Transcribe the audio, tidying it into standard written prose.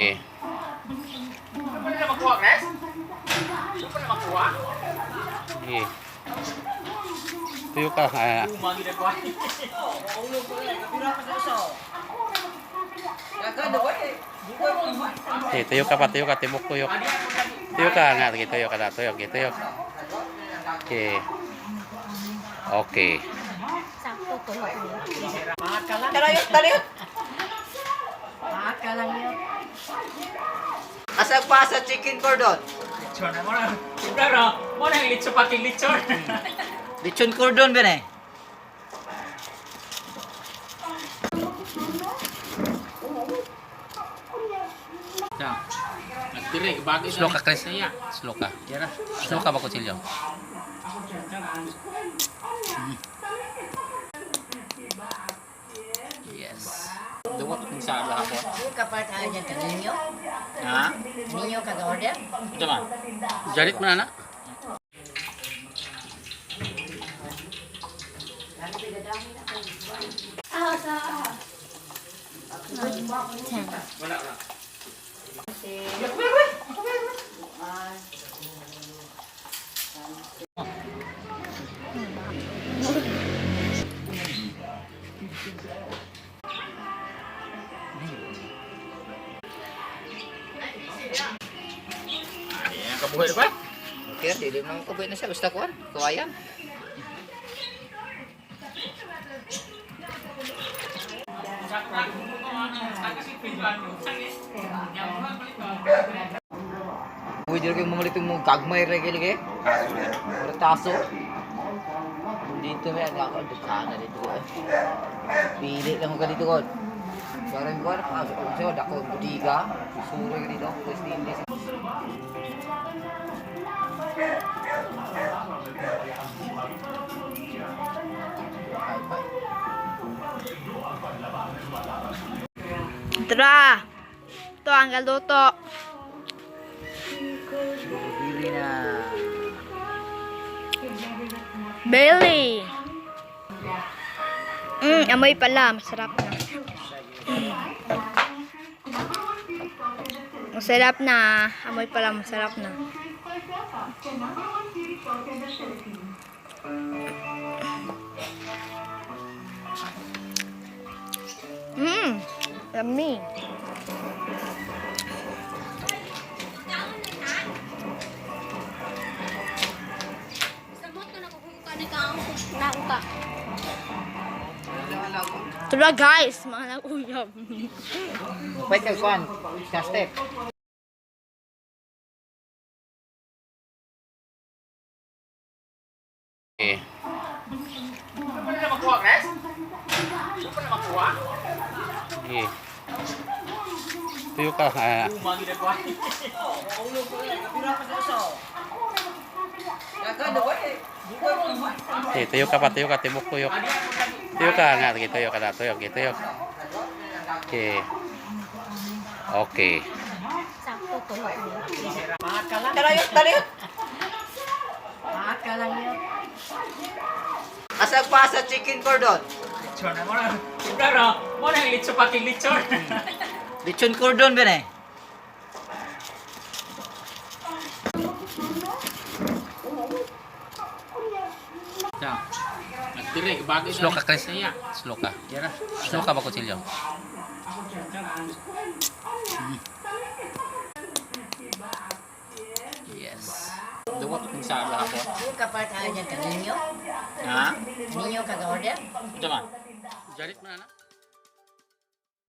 Eh. Ano na makuha, Chris? Ano pa na makuha? Eh. Tuyo ka. Ah. Eh, tuyo ka pa, tuyo ka, tibok tuyok. Tuyo ka nga, sige, tuyo ka na, tuyo, okay, tuyo. Okay. Okay. Sakto to. Talayot, talayot. Baka lang yun. Asa pa sa chicken cordon? Lechon na mo na. Pero, mo na yung lechon paking lechon. Lechon cordon ba eh? Nagtire, bagay Slow ka, Chris. Slow ka. Slow ka ba, kutsilyo? Yes. Duwa kung sa lahapon. Kapag tayo dyan ka ninyo? Ha? Ninyo kag-order? Ito man. Jarit mo na na. Wala wala. Ayan, kabuhay na ba? Okay, dili man ko na siya basta kuan. Kawayan. Uy, dili kayo mamalit yung mga gagmay ra kay lagi. Mura taso. Dito may ang ako dukana dito eh. Pili lang ko dito kon. Parang kuan pasok ko sa dako budiga. Suro ka dito, West Indies. Ay, ay. Tara! Ito ang galuto. Bili na. Bailey! Amoy pala. Masarap na. Masarap na. Amoy pala, masarap na. Yummy. Samot na nakukuha ni kaong nauka. Tara guys, mga nag-uyab. Pwede kay kuan. Sa step. Eh. Ano na makuha, Chris? Ano pa na makuha? Eh. Tuyo ka. Ah. Eh, tuyo ka pa, tuyo ka, tibok tuyok. Tuyo ka nga, sige, tuyo ka na, tuyo, okay, tuyo. Okay. Okay. Sakto to. Talayot, talayot. Baka lang yun. Asa pa sa chicken cordon? Lechon na mo na. Pero, mo na yung lechon paking lechon. Lechon cordon ba eh? Nagtire, bagay Slow ka, Chris. Slow ka. Slow ka ba, kutsilyo? Yes. Duwa kung sa lahapon. Kapag tayo dyan ka ninyo? Ha? Ninyo kag-order? Ito man. Jarit mo na na.